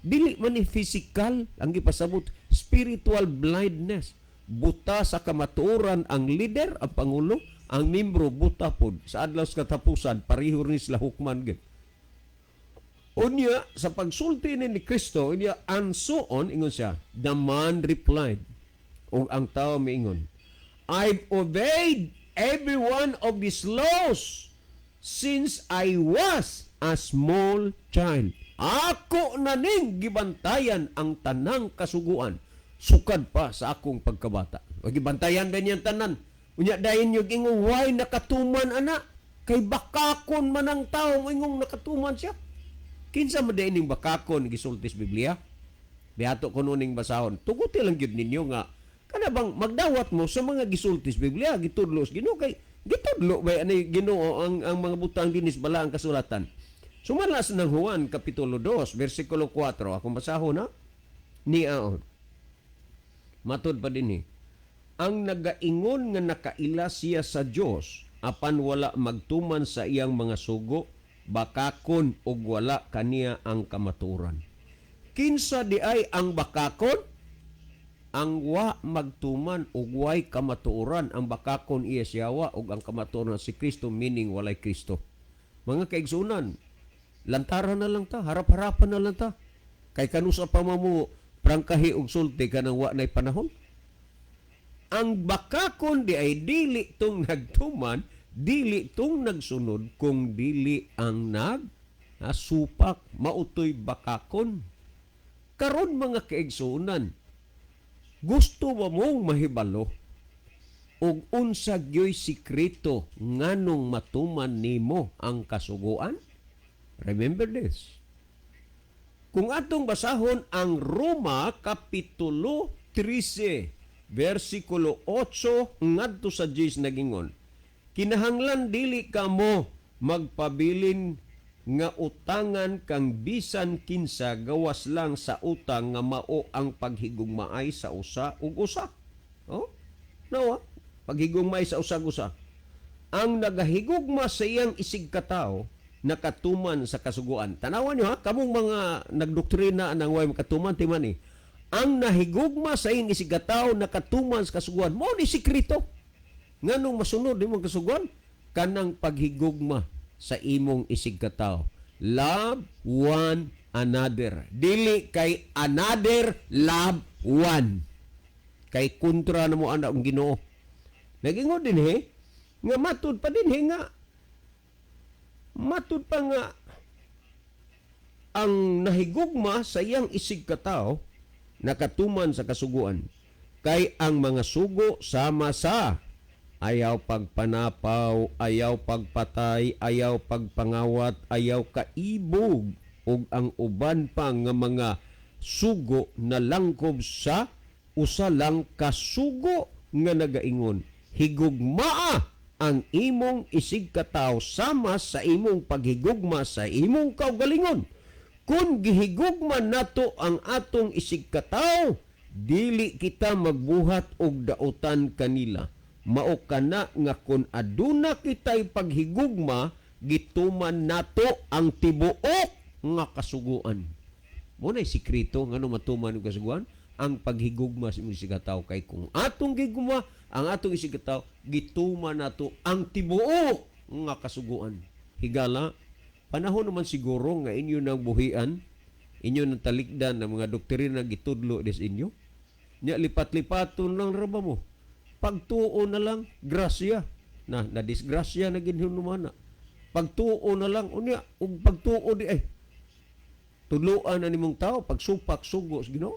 S1: Dili man ni physical ang gipasabot, spiritual blindness. Buta sa kamatuoran ang leader, ang pangulo, ang membro buta pod. Sa adlaw sa katapusan, pareho ni sila hukman gyud. Unya, sa pagsulti ni Kristo, unya, and so on, ingon siya, the man replied, ug ang tao miingon, "I've obeyed every one of these laws since I was a small child." Ako na ning gibantayan ang tanang kasuguan sukad pa sa akong pagkabata. O gibantayan din niyang tanan. Unya dayon yung ingong why nakatuman ana? Kay bakakon man ang tao ingong nakatuman siya. Kinsa man diay ning bakakon gisulti sa Biblia? Bihato ko ning basahon. Tuguti lang gyud ninyo nga kana bang magdawat mo sa mga gisulti sa Biblia, gitudlo sa Ginoo, kay gitudlo ba ani Ginoo ang mga butang dinis balaang kasulatan. Sumala sa ng Juan kapitulo 2 versikulo 4, akong basahon ha. Niaon. Matod pa dinhi. Ang nagaingon nga nakaila siya sa Dios apan wala magtuman sa iyang mga sugo, bakakon ug wala kaniya ang kamatuoran. Kinsa di ay ang bakakon? Ang wa magtuman ug way kamatuoran. Ang bakakon iya siyawa ug ang kamatuoran si Kristo, meaning walay Kristo. Mga kaigsunan, lantaran na lang ta, harap-harapan na lang ta. Kay kanusa pa mo prangkahi og sulti kanang wa nay panahon. Ang bakakon di ay dili tong nagtuman, dili tong nagsunod, kung dili ang nag supak, mautoy bakakon. Karon mga kaigsunan, gusto ba mong mahibalo og unsa gyoy sikreto nganong matuman nimo ang kasuguan? Remember this. Kung atong basahon ang Roma Kapitulo 13, versikulo 8 ngadto sa 10, nagingon, "Kinahanglan dili kamo magpabilin nga utangan kang bisan kinsa gawas lang sa utang nga mao ang paghigugmaay sa usa ug usa." Oh? Nawa, paghigugmaay sa usa ug usa. Ang nagahigugma sa iyang isigkatawo nakatuman sa kasuguan. Tanawan niyo ha, kamong mga nagdoktrina nang way makatuman timan ni. Ang nahigugma sa iyang isigkatawo nakatuman sa kasuguan. Mao ni sikreto. Nganong masunod imong kasuguan? Kanang paghigugma sa imong isigkatawo. Love one another. Dili kay another love one. Kay kontra na mo ana ang Ginoo. Nagingon din he, nga matud pa din he nga matud pa nga ang nahigugma sa iyang isigkatawo nakatuman sa kasuguan. Kay ang mga sugo sama sa ayaw pagpanapaw, ayaw pagpatay, ayaw pagpangawat, ayaw kaibog, ug ang uban pa nga mga sugo na langkob sa usa lang kasugo nga nagaingon, "Higugmaa ang imong isigkatawo sama sa imong paghigugma sa imong kaugalingon." Kung gihigugma nato ang atong isigkatawo, dili kita magbuhat og dautan kanila. Mao kana nga kun aduna kitay paghigugma, gituman nato ang tibuok nga kasuguan. Mo na sikreto ngano matuman ang kasuguan, ang paghigugma sa imong isigkatawo, kay kung atong gigugma ang atong isigkatawo, gituman nato ang tibuok nga kasuguan. Higala, Panahon naman siguro nga inyo nang buhian, inyo nang talikdan ng mga doktrina gitudlo des inyo. Nya lipat-lipaton lang ra ba mo? Pagtuo na lang, grasya. Na, na disgrasya na ginhunumana. Pagtuo na lang, unya, ug pagtuo di ay tudloan na nimong tao, pagsupak, sugo sa Ginoo.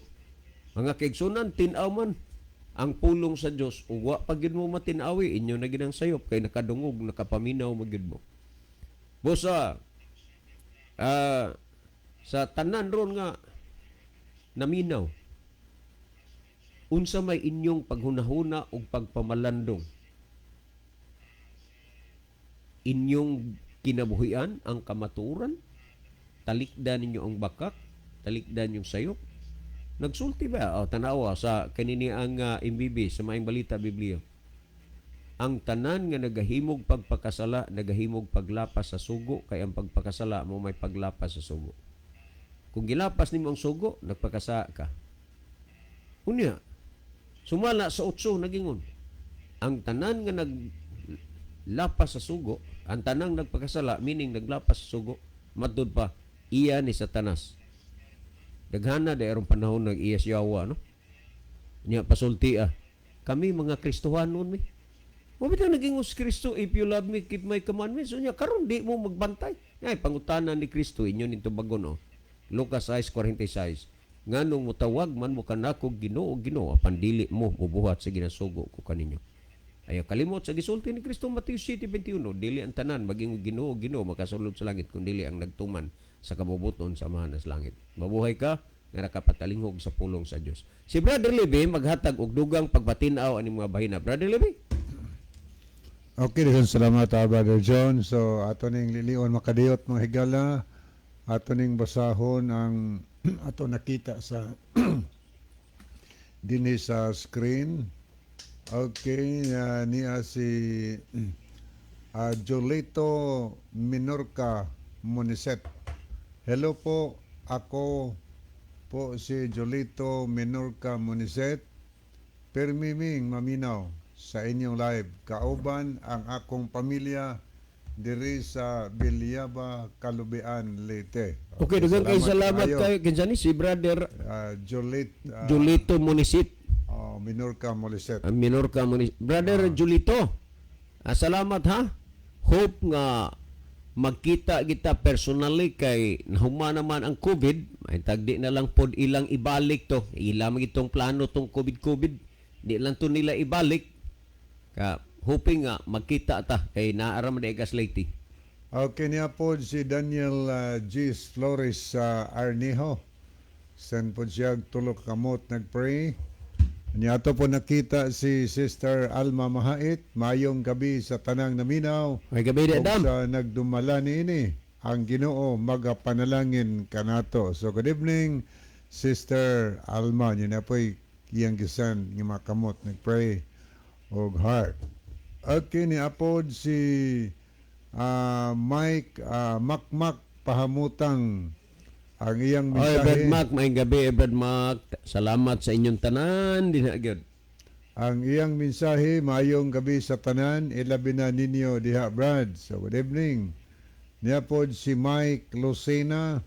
S1: Mga kaigsunan, tin-aw man ang pulong sa Dios ug wa pa gyud mo matin-awi, inyo na gyud ang sayop kay nakadungog, nakapaminaw man gyud mo. Busa sa tanan ron nga naminaw, unsa may inyong paghunahuna ug pagpamalandong? Inyong kinabuhian ang kamatuoran? Talikdan ninyo ang bakak? Talikdan yung sayop? Nagsulti ba? O, tanawa sa kanini ang MBB sa Maayong Balita Biblia. Ang tanan nga nagahimog pagpakasala, nagahimog paglapas sa sugo, kay ang pagpakasala mo may paglapas sa sugo. Kung gilapas nimo ang sugo, nagpakasala ka. Unya, sumala sa 8 nagingon. Ang tanan nga naglapas sa sugo, ang tanang nagpakasala, meaning naglapas sa sugo, matud pa, iya ni Satanas. Daghana di aron panahon nag iya siyawa, no? Nya pasulti ah. Kami mga Kristohanon mi. Wa bitaw naging si Kristo, "If you love me, keep my commandments." Unya karon di mo magbantay. Ngay pangutana ni Kristo inyo nito bagon, oh. Lucas 6:46. Nganong mutawag man mo kanako "Ginoo, Ginoo," apan dili mo mubuhat sa ginasugo ko kaninyo? Ayaw kalimot sa gisulti ni Kristo Mateo 7:21, dili ang tanan maging "Ginoo, Ginoo" makasulod sa langit, kun dili ang nagtuman sa kabubuton sa Amahan sa langit. Mabuhay ka nga nakapatalinghog sa pulong sa Dios. Si Brother Levy maghatag og dugang pagpatin-aw ani mga bahina. Brother Levy.
S2: Okay, daghang salamat, Brother John. So ato ning lilion makadiyot, mga higala. Ato ning basahon ang ato nakita sa dinhi sa screen. Okay, niya si Jolito Minorca Moniset. "Hello po, ako po si Jolito Minorca Moniset. Permiming maminaw sa inyong live. Kauban ang akong pamilya diri sa Bilyaba, Kalubian, Leyte."
S1: Okay, daghang kay salamat
S2: kaayo.
S1: Kay kinsa ni si Brother
S2: Jolit
S1: Julito Monisit.
S2: Oh, Minorca Moniset.
S1: Minorca Monisit. Brother Julito, salamat ha. Hope nga magkita kita personally kay nahuma naman ang COVID. Ay tagdi na lang pod ilang ibalik to. Ila man itong plano tong COVID COVID. Di lang to nila ibalik. Ka hoping nga magkita ta kay naara man di kas Leyte.
S2: Okay, niya po si Daniel G. Flores sa Arnijo. Send po siya og tulo ka kamot nagpray. Niya ato po nakita si Sister Alma Mahait. "Mayong gabi sa tanang naminaw
S1: May gabi di
S2: ug
S1: Adam.
S2: sa nagdumala niini. Ang Ginoo magapanalangin kanato." So good evening, Sister Alma. Yun na po'y iyang gisan nga mga kamot nagpray og heart. Okay, ni apod si Mike Makmak Pahamutang, ang iyang
S1: Oy, Brad
S2: mensahe.
S1: Mac, maayong gabi, Brad Mac. Salamat sa inyong tanan dinha gyud.
S2: Ang iyang mensahe, "Maayong gabi sa tanan, ilabi na ninyo diha, Brad." So good evening. Niya pod si Mike Lucena.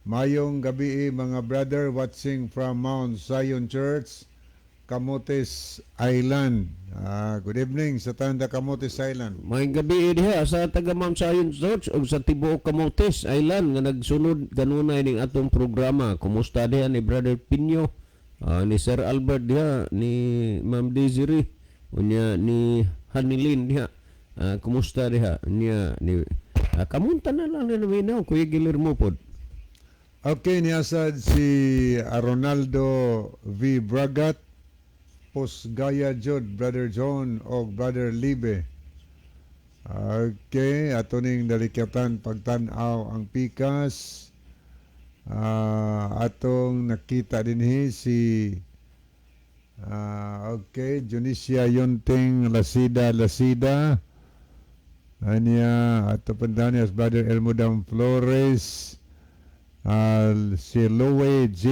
S2: "Mayong gabi mga brother, watching from Mount Zion Church, Camotes Island." Good evening sa Tanda Camotes Island.
S1: Maayong gabi diha sa taga Mount Zion Church ug sa tibuok Camotes Island nga nagsunod kanunay ning atong programa. Kumusta diha ni Brother Pinyo, ni Sir Albert diha, ni Ma'am Desiree, unya ni Hanilin diha. Kumusta diha niya ni kamunta na lang ni naminaw Kuya Guillermo pod.
S2: Okay, niyasad si Ronaldo V. Bragat. "Posgaya jud, Brother John o Brother Libe." Okay, ato ning dalikyatan pagtan-aw ang pikas. Atong nakita dinhi si okay, Junisia Yonting Lasida Lasida. Anya ato pandan Brother Elmodam Flores. Si Lowe G.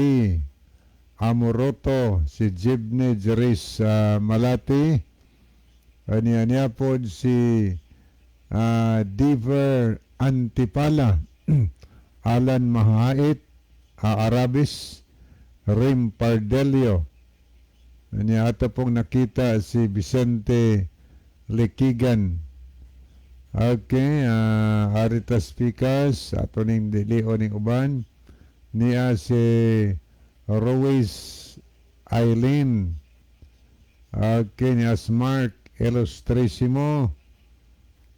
S2: Amoroto, si Jibne Jeris Malati. Anya niya pod si Diver Antipala, Alan Mahait, Arabis, Rim Pardelio. Niya ato pong nakita si Vicente Lekigan. Okay, Aritas Picas, ato ning dili ning uban. Niya si Ruiz Eileen. Okay, niya si Mark Illustrissimo.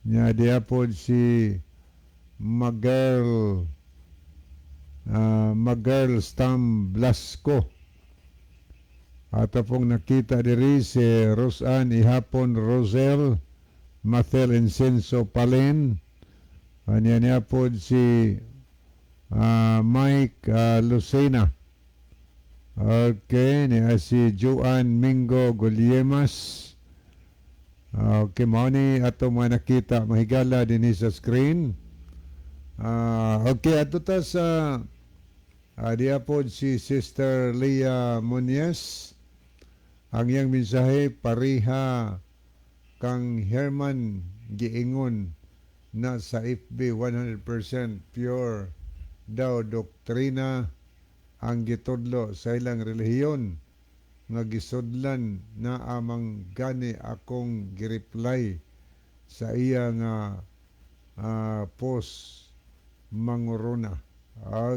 S2: Niya diya po si Magirl Stam Blasco. Ato pong nakita diri si Rosan Ihapon Rosel, Mathel Incenso Palen. Anya niya po si Mike Lucena. Okay, niya si Joan Mingo Guliemas. Okay, mao ni ato mga nakita, mahigala din sa screen. Okay, ato ta sa diya po si Sister Leah Muñez. Ang iyang mensahe, pareha kang Herman, giingon na sa FB 100% pure daw doktrina ang gitudlo sa ilang relihiyon nga gisudlan na amang gani akong gireply sa iya nga post manguruna.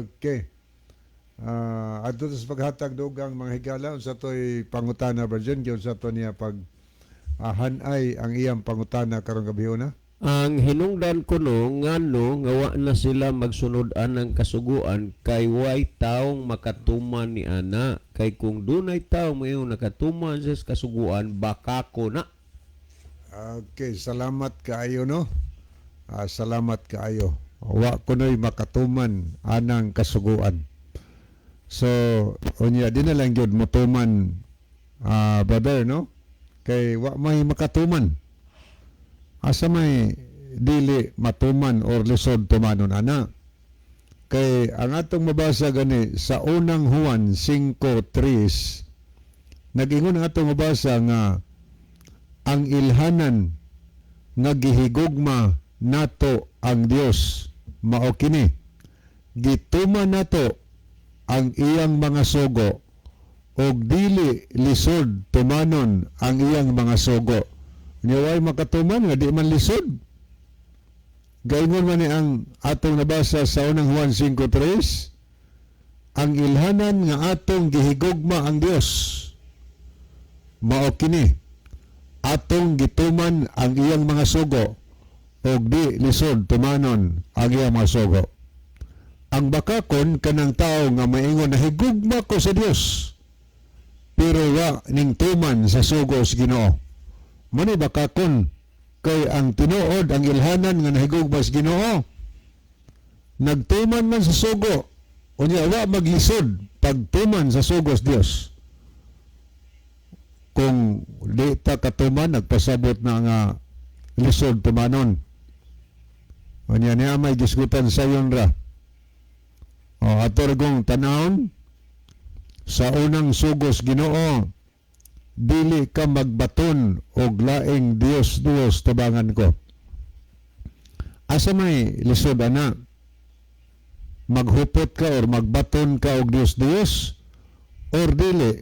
S2: Okay. Adto sa paghatag dugang, mga higala, unsa to'y pangutana ba dyan? Unsa to niya pag hanay ang iyang pangutana karong gabi na?
S1: Ang hinungdan kuno, ngano nga wa na sila magsunod anang kasuguan kay way taong makatuman ni ana? Kay kung dunay tawo mayo nakatuman sa kasuguan, bakako na.
S2: Okay, salamat kaayo, no. Salamat kaayo. Wa kuno'y makatuman anang kasuguan. So, unya di na lang gyud motuman, brother, no? Kay wa may makatuman. Asa may dili matuman or lisod tumanon ana? Kay ang atong mabasa gani sa Unang Juan 5:3, nag-ingon ang atong mabasa nga ang ilhanan nga gihigugma nato ang Dios mao kini: gituman nato ang iyang mga sugo, ug dili lisod tumanon ang iyang mga sugo. Nya way makatuman nga di man lisod. Gaingon man ni ang atong nabasa sa Unang Juan 5:3, ang ilhanan nga atong gihigugma ang Dios mao kini: atong gituman ang iyang mga sugo, ug di lisod tumanon ang iyang mga sugo. Ang bakakon kanang tao nga maingon na higugma ko sa Dios pero wa ning tuman sa sugo sa Ginoo. Mao ni bakakon, kay ang tinuod, ang ilhanan nga nahigugma sa Ginoo, nagtuman man sa sugo, unya wa maglisod pagtuman sa sugo sa Dios. Kung di ta katuman, nagpasabot na nga lisod tumanon. Unya niya may gisgutan sayon ra. O ato gong tanawon sa unang sugos Ginoo: dili ka magbaton og laing Dios Dios tabangan ko. Asa may lisod ana? Maghupot ka or magbaton ka og Dios Dios or dili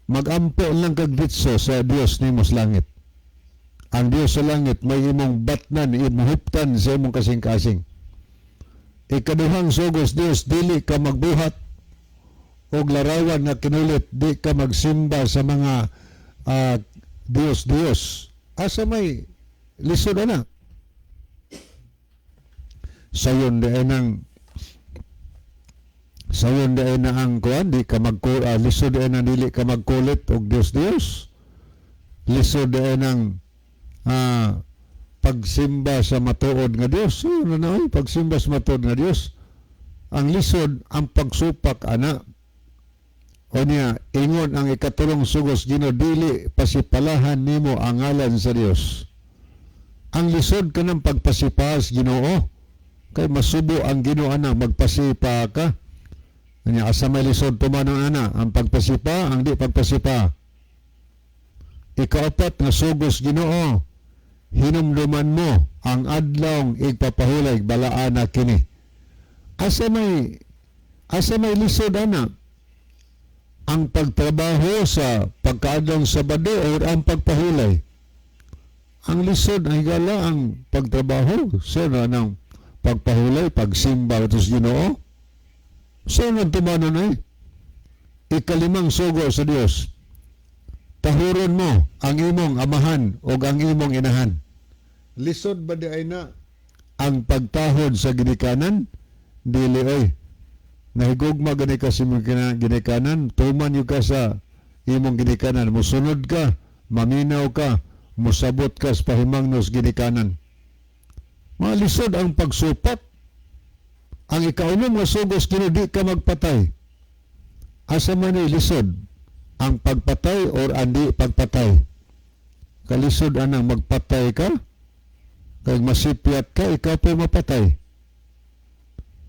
S2: magampo lang kag ditso sa Dios nimo sa langit. Ang Dios sa langit may imong batnan, imong huptan sa imong kasing-kasing. Ikaduhang sugos Dios: dili ka magbuhat og larawan nga kinulit, di ka magsimba sa mga Dios Dios. Asa may lisod ana? Sayon di na ang kuan, di ka mag lisod di na dili ka magkulit og Dios Dios. Lisod di nang pagsimba sa matuod nga Dios. So, ano na, oy, pagsimba sa matuod nga Dios. Ang lisod ang pagsupak ana. O niya, ingon ang ikatulong sugos Ginoo, dili pasipalahan nimo ang ngalan sa Dios. Ang lisod kanang pagpasipas Ginoo. Kay masubo ang Ginoo ana magpasipa ka. Anya, asa may lisod tumanon ana? Ang pagpasipa, ang di pagpasipa. Ikaapat nga sugos Ginoo, Hinumduman mo ang adlawng igpapahulay, balaan na kini. Asa may lisod ana? Ang pagtrabaho sa pagkaadlawng Sabado or ang pagpahulay? Ang lisod ang higala ang pagtrabaho sa na ng pagpahulay, pagsimba ito sa Ginoo. So nang tumanon ay ikalimang sugo sa Dios. Tahuron mo ang imong amahan o ang imong inahan. Lisod ba di ay na ang pagtahod sa ginikanan? Dili oy. Nahigugma gani ka sa imong ginikanan, tuman gyud ka sa imong ginikanan, musunod ka, maminaw ka, musabot ka sa pahimangnos ginikanan. Malisod ang pagsupat. Ang ikaunom nga sugo sa Ginoo, di ka magpatay. Asa man ni lisod? Ang pagpatay or ang di pagpatay? Kalisod anang magpatay ka, kay masipyat ka, ikaw pa mapatay.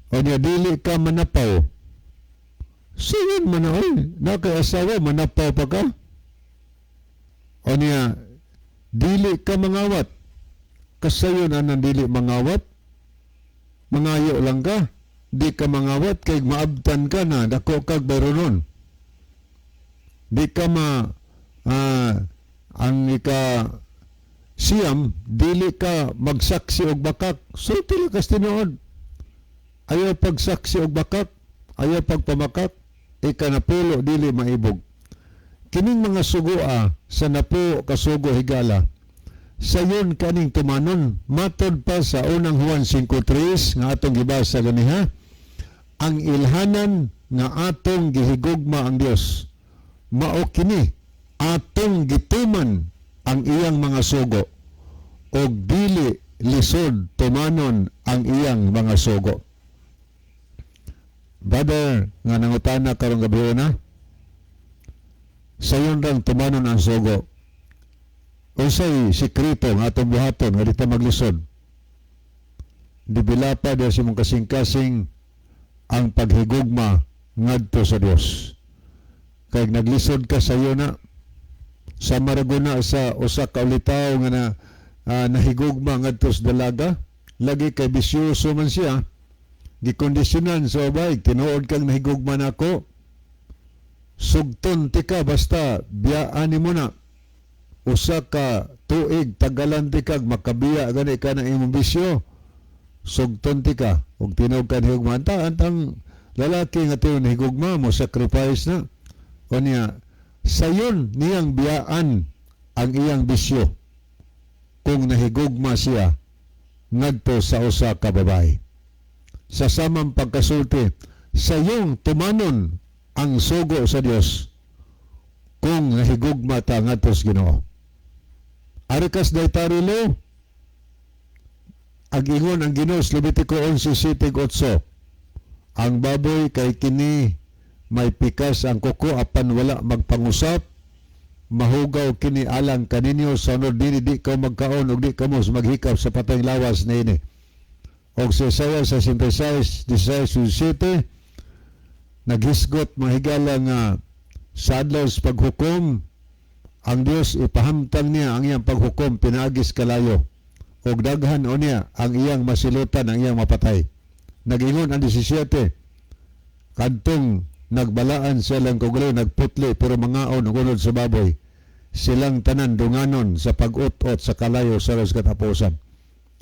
S2: O niya, dili ka manapaw. Sige man na, oy. Na kay asawa, manapaw pa ka. O niya, dili ka mangawat. Kasayon anang dili mangawat. Mangayo lang ka. Di ka mangawat kay maabtan ka na, dako kag bayronon. Di ka ma ang ika-siyam, dili ka magsaksi og bakak. Sulti lang kas tinuod. Ayaw pagsaksi og bakak, ayaw pagpamakak, ikanapulo, dili maibog. Kining mga sugoa sa 10 ka sugo, higala, sayon kaning tumanon matod pa sa Unang Juan 5.3 nga atong gibasa ganiha, ang ilhanan nga atong gihigugma ang Dios mao kini atong gituman ang iyang mga sugo, og dili lisod tumanon ang iyang mga sugo. Brother nga nangutana karong gabi na, sayon rang tumanon ang sugo. Unsay sikreto nga atong buhaton nga di ta maglisod? Developa diha sa imong kasing-kasing ang paghigugma ngadto sa Dios. Kay naglisod ka sa iyo na sa maraguna sa usa ka ulitaw nga na nahigugma ngadto sa dalaga, lagi kay bisyoso man siya, gikondisyonan sa babae, "Tinuod kang nahigugma nako, sugton tika basta biyaan nimo na. Usa ka tuig tagalan ti kag makabiya gani ka ng imong bisyo, sugton ti ka." Ug tinuod ka nahigugma, anta antang lalaki nga tinuod nahigugma mo sacrifice na. Unya sayon niyang biyaan ang iyang bisyo kung nahigugma siya ngadto sa usa ka babae. Sa samang pagkasulti, sayong tumanon ang sugo sa Dios kung nahigugma ta ngadto sa Ginoo. Arikas dietary law, ag-ingon ang Ginoo sa Levitico 11:7-8, ang baboy kay kini may pikas ang kuko apan wala magpangusap, mahugaw kini alang kaninyo. Sa unod dini di ka magkaon ug di kamo maghikap sa patayng lawas niini. Og sa Isaiah sa 56, 16, 17, naghisgot, mga higala, nga sa adlaw sa paghukom ang Dios ipahamtang niya ang iyang paghukom pinaagis kalayo og daghan unya ang iyang masilutan, ang iyang mapatay. Nag-ingon ang 17, kadtong nagbalaan sa ilang kaugalingon, nagputli pero mangaon og unod sa baboy, silang tanan dunganon sa pag-ut-ot sa kalayo sa oras katapusan.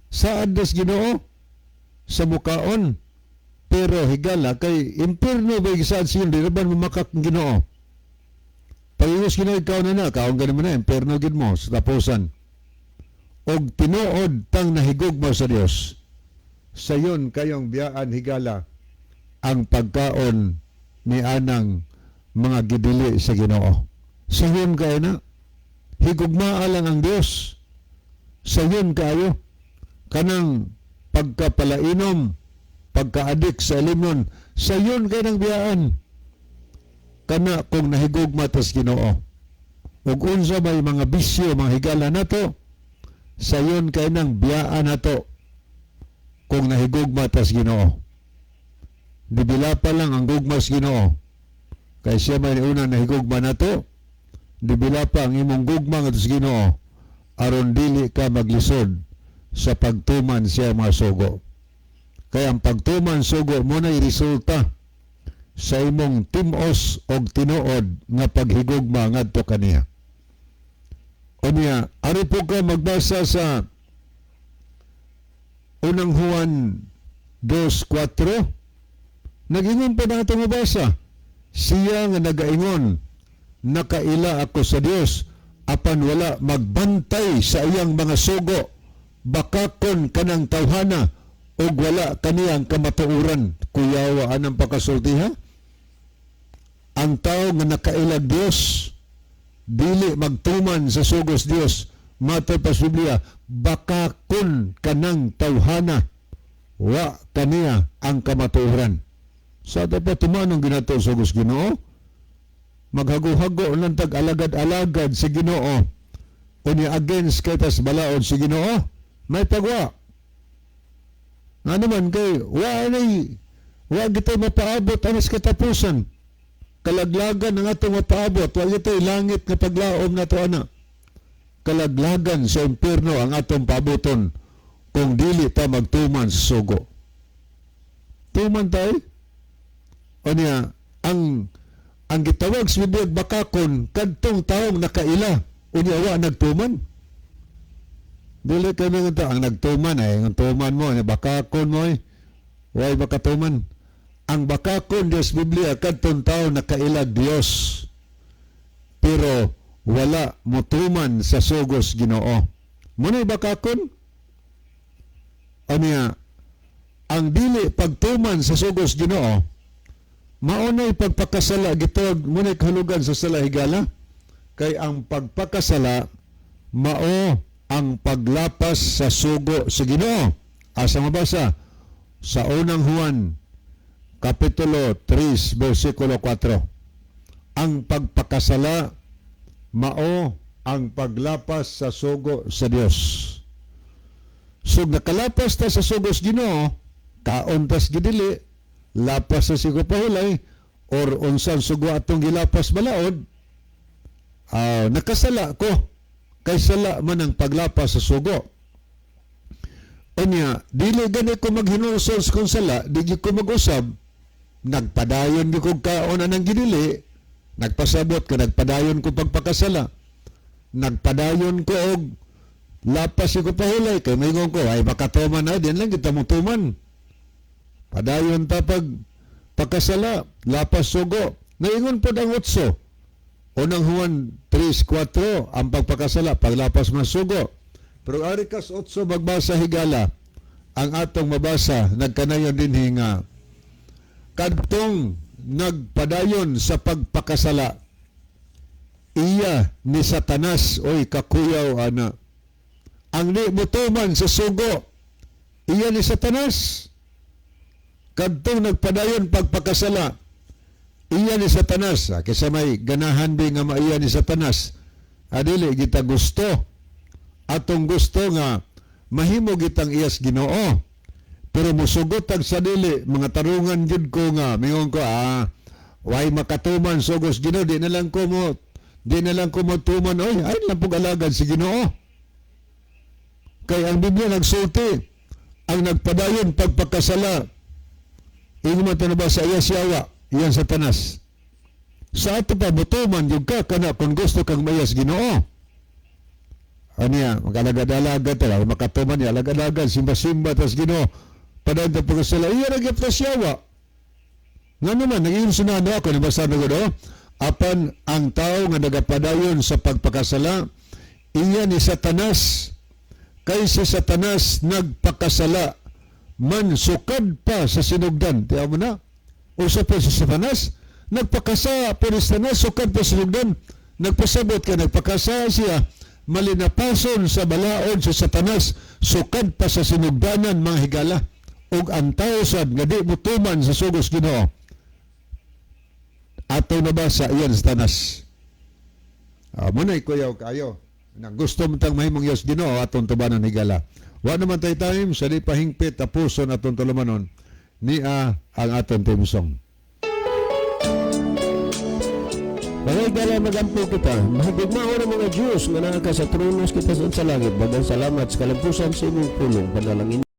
S2: Saad des Ginoo sa mukaon, pero higala kay impierno ba gisaad siyon, di ba mamakak ang Ginoo? Pag-ingos Ginoo, ikaw na na kaon gani mo na impierno gid mo sa tapusan. Og tinuod tang nahigugma sa Dios, sayon kayong biyaan, higala, ang pagkaon ni anang mga gidili sa Ginoo. Sayon kayo na higugmaa lang ang Dios, sayon kayo kanang pagkapalainom, pagkaadik sa ilimnon, sayon kay nang biyaan kana kung nahigugma tas Ginoo. Ug unsa may mga bisyo, mga higala nato, sayon kay nang biyaan nato kung nahigugma tas Ginoo. Developa lang ang gugma sa Ginoo kay siya may una nahigugma nato. Developa ang imong gugma ngadto sa Ginoo. Aron dili ka maglisod sa pagtuman siya mga sugo. Kaya ang pagtuman sugo mo na resulta sa imong timos og tinuod nga paghigugma ngadto kaniya. Unya, ari po ka magbasa sa Unang Juan 2:4. Nag-ingon pa na itong mabasa. Siya nga nagaingon, "Nakaila ako sa Dios," apan wala magbantay sa iyang mga sugo, bakakon kanang tawhana ug wala kaniyang kamatuoran. Kuyawa anang pakasulti, ha? Ang tao nga nakailag Dios, dili magtuman sa sugos Dios, matod pa sa Biblia, bakakon kanang tawhana, wa kaniya ang kamatuoran. Sa dapat tumanong ginato sugos Ginoo, maghago-hago lang tag alagad-alagad si Ginoo, unya against kay tas balaod si Ginoo, may pagwa. Nga naman kay wa ni wa gitay mapaabot anas katapusan. Kalaglagan ang atong mapaabot, wa gitay langit nga paglaom nato ana. Kalaglagan sa impierno ang atong paaboton kung dili ta magtuman sa sugo. Tuman tayo. Unya, ang gitawag sa Biblia bakakon kadtong taong nakaila unya wa nagtuman. Dili kami nga ang nagtuman ay ang tuman mo ay bakakon mo ay way bakatuman. Ang bakakon Dios Biblia kadtong tao nakailag Dios pero wala motuman sa sugos Ginoo. Muna'y bakakon. Anya, ang dili pagtuman sa sugos Ginoo maunay pagpakasala. Gitawag muna'y kahulugan sa sala, higala, kay ang pagpakasala mao ang paglapas sa sugo sa Ginoo. Asa mabasa? Sa Unang Juan kapitulo 3 bersikulo 4. Ang pagpakasala mao ang paglapas sa sugo sa Dios. So nakalapas ta sa sugo sa Ginoo, kaon tas gidili, lapas sa sigo pahulay, or unsan sugo atong gilapas balaod, nakasala ko kay sala man ang paglapas sa sugo. Unya, dili gani ko maghinulsol kung sala, di gyud ko mag-usab, nagpadayon gyud kog kaon anang gidili, nagpasabot ka, nagpadayon ko pagpakasala, nagpadayon ko og lapas ko pahulay, kay maingon ko, ay makatuman na, din lang kita mo tuman. Padayon ta pag pagkasala, lapas sugo. Naingon pod ang 8. Unang Juan 3:4, ang pagpakasala, paglapas man sugo. Pero ari kas 8 magbasa, higala, ang atong mabasa, nagkanayon din nga kadtong nagpadayon sa pagpakasala, iya ni Satanas. Oy, kakuyaw ana. Ang di motuman sa sugo, iya ni Satanas. Kadtong nagpadayon pagpakasala, iya ni Satanas. Kaysa may ganahan bi nga maiya ni Satanas? Adili kita gusto. Atong gusto nga mahimo gitang iyas Ginoo. Pero musugot tag sa dili, mga tarungan gyud ko nga mingon ko, way makatuman sugos Ginoo, di na lang ko mo tuman oy, ay lang pug alagad si Ginoo. Kay ang Biblia nagsulti, ang nagpadayon pagpakasala, ingon man ba sa iya siyawa, iyan Satanas. Sa ato pa mutuman gyud ka kana kung gusto kang mayas Ginoo. Aniya, mag-alagad-alagad ta, makatuman niya, alagad-alagad, simba-simba, tas Ginoo. Padayon ta pagkasala, iya ra gyud siyawa. Nga naman, naging sunano ako, nabasa na ko do, apan ang tao nga nagapadayon sa pagpakasala, iya ni Satanas. Kay si Satanas nagpakasala, man sukad pa sa sinugdan. Tiyan mo na, usa pa si Satanas, nagpakasa, pero si Satanas sukad pa sa sinugdan, nagpasabot ka, nagpakasa siya, malinapason sa balaod sa Satanas, sukad pa sa sinugdanan, mga higala. Ug ang tao sad nga di motuman sa sugos Ginoo, ato nabasa, iyan Satanas. Muna'y kuyaw kayo. Nang gusto mo tang mahimong iyas Ginoo, atong tubanan, higala. Wa naman tayo time sa di pahingpit tapuson atong tulumanon niya ang atong theme song.
S1: Mga higala, magampo kita. Mahigugmaon nga mga Diyos nga naa ka sa trono kita sa langit. Daghang salamat sa kalampusan sa imong pulong. Panalangin